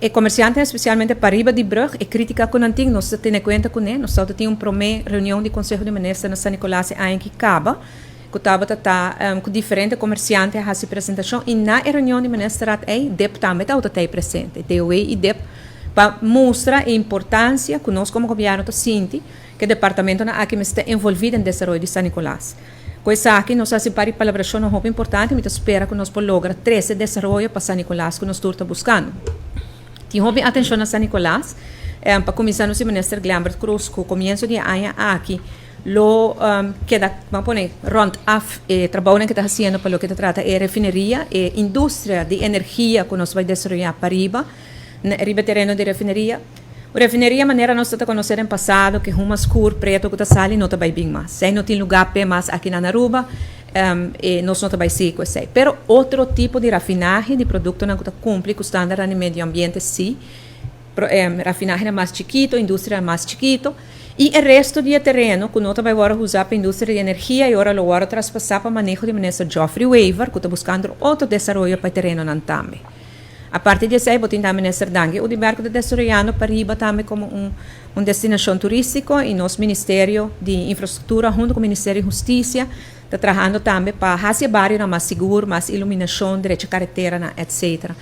E comerciante, especialmente pariba di brug, e critica cu nan tin, nos ta tene cuenta cu ne. Nos tin un prome reunion di Conseho di Minister na San Nicolas aña cu a caba, cu tabata ta cu diferente comerciante a haci presentacion y na e reunion di ministerraad ey DIP tambe tabata presente. DOW y DIP, pa mustra e importancia cu nos como gobierno ta sinti cu e departamento nan aki ta envolvi den desaroyo di San Nicolas. Cu esaki nos a haci varios palabracion hopi importante, mi ta spera cu nos por logra trece desaroyo pa San Nicolas cu nos tur ta buscando. Tin hopi atencion na San Nicolas, pa cuminsa, nos minister Glenbert Croes, cu comienso di aña aki, lo keda, ban pone, rond af e trabou cu ta haciendo pa loke ta trata e refineria e industria di energia cu nos ta bay desaroya pariba, riba tereno di refineria. E refineria, manera nos ta conoce den pasado, cu huma scur, preto, cu ta sali, no ta bay bin mas. Esey no tin luga pe mas aki na Aruba, y nos no ta bay sigui cu esey. Pero otro tipo di refinahe di producto nan ta cumpli cu standard di medio ambiente, si. Refinahe mas chikito, industria mas chikito. Y e resto di tereno, cu no ta bay usa pa industria di energia, y awor lo wordo traspasa pa maneho di minister Geoffrey Wever, cu ta buscando otro desaroyo pa e tereno nan tambe. Aparte di esey, tin tambe minister Dangui Oduber ta desaroyando pariba tambe como un destinacion turistico y nos Ministerio di Infrastructura hunto cu Ministerio di Husticia ta trahando tambe pa haci e bario mas sigur, mas iluminacion, drecha caretera, etc.